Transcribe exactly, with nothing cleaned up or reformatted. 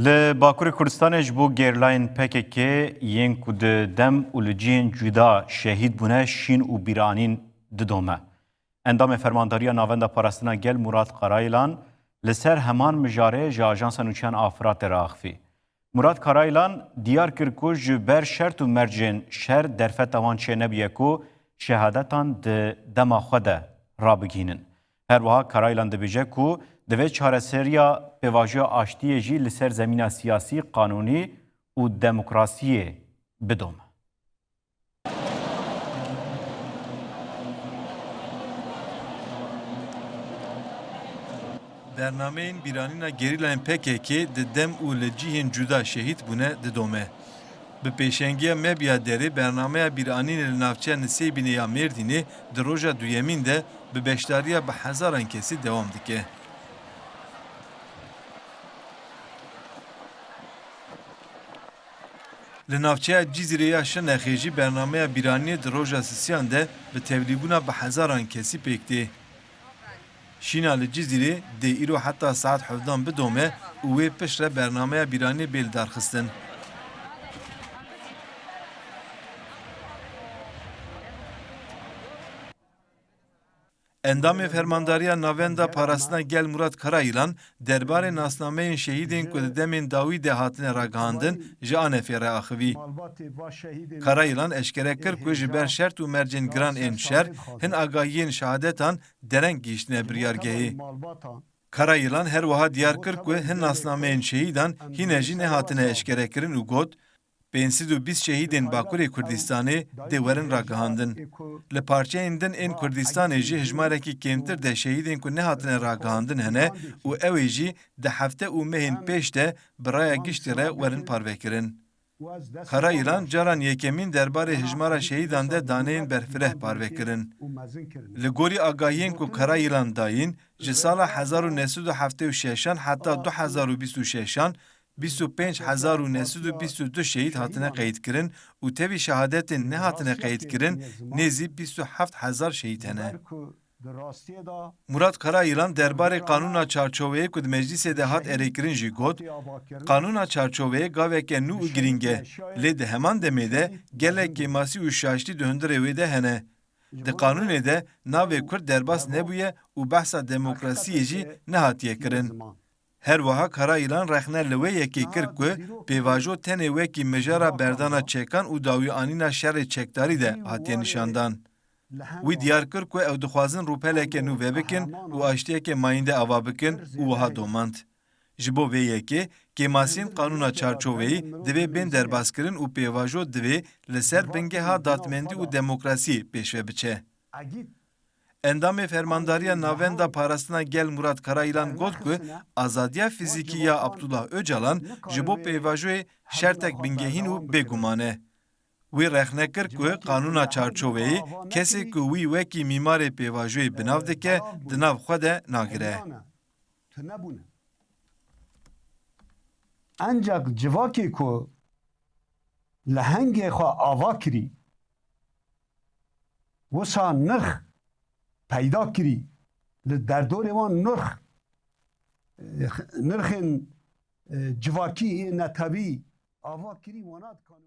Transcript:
Li Bakurê Kurdistanê ji bo gerîlayên P K K yên ku di dem û li cihên cuda şehîd bûne şîn û bîranîn didome. Endamê Fermandariya Navenda Parastina Gel Murat Karayilan li ser heman mijarê ji Ajansa Nûçeyan a Firatê re axivî. Murat Karayilan diyar kir ku ji ber şert û mercên şer derfeta wan çênebûye ku şehadetan di dema xwe de rabigihînin. Her wiha Karayilan dibêje ku divê çareseriya pêvajoya aştiyê jî li ser zemîna siyasî, qanûnî û demokrasiyê bidome. Bernameyên bîranîna gerîlayên P K K di dem û li cihên cuda şehîd bûne didome. Bi pêşengiya Mebya Derê bernameya bîranînê li navçeya Nisêbînê ya Mêrdînê di roja duyemîn de bi beşdariya bi hezaran kesî dewam dike. Li navçeya Cizîrê ya Şirnexê jî bernameya bîranînê di roja sisiyan de bi tevlîbûna bi hezaran kesî pêk tê. Şîna li Cizîrê dê îro heta saet hevdan bidome û wê piştre bernameya bîranînê bê lidarxistin. Endamê Fermandariya Navenda Parastina Gel Murat Karayilan derbarê nasnameyên şehîdên ku di demên dawî de hatine ragihandin ji ANF'ê re axivî. Karayilan eşkere kir ku ji ber şert û mercên giran ên şer hin agahiyên şehadetan dereng gihiştine biryargehê. Karayilan her wiha diyar kir ku hin nasnameyên şehîdan hîne jî nehatine eşkerekirin û got, Pênc sed û bîst şehîdên Bakurê Kurdistanê dê werin ragihandin. Li parçeyên din ên Kurdistanê jî hijmarekî kêmtir de şehîdên ku nehatine ragihandin hene û ew ê jî di hefte û mehên pêş de bi raya giştî re werin parvekirin. Karayilan caran yekemîn derbarê hijmara şehîdan de daneyên berfireh parve kirin. Li gorî agahiyên ku Karayilan dayîn, ji sala hezar û neh sed û heftê û şeşan heta du hezar û bîst û şeşan, bîst û pênc hezar û neh sed û bîst û du şehîd hatine qeydkirin û tevî şehadetên nehatine qeydkirin nêzî bîst û heft hezar şehîd hene. Murat Karayilan derbarê qanûna çarçoveyê ku di meclîsê de hat erêkirin jî got, Qanûna çarçoveyê gaveke nû û girîng e, lê di heman demê de gelek kêmasî û şaştî di hundirê wê de hene. Di qanûnê de navê Kurd derbas nebûye û behsa demokrasiyê jî nehatiye kirin. Her wiha Karayilan rexne li wê yekê kir ku pêvajo tenê wekî mijara berdana çekan û dawîanîna şerê çekdarî de hatiye nîşandan. Wî diyar kir ku ew dixwazin rûpeleke nû vebikin û aştiyeke mayînde ava bikin û wiha domand, Ji bo vê yekê, kêmasiyên qanûna çarçoveyî divê bên derbaskirin û pêvajo divê li ser bingeha dadmendî û demokrasiyê pêşve biçe. Endamê Fermandariya Navenda Parastina Gel Murat Karayilan got ku azadiya fîzîkî ya Abdullah Ocalan ji bo pêvajoyê şertek bingehîn û bêguman e. Wî rexne kir ku qanûna çarçoveyê kesê ku wî wekî mîmarê pêvajoyê bi nav dike, di nav xwe de nagire. Ancak civakê ku lehengê xwe ava kirî, wisa nirx peyda kirî, li derdorê wan nirx, nirxên, e, civakî ê netewî ava kirî, wana dikanibû.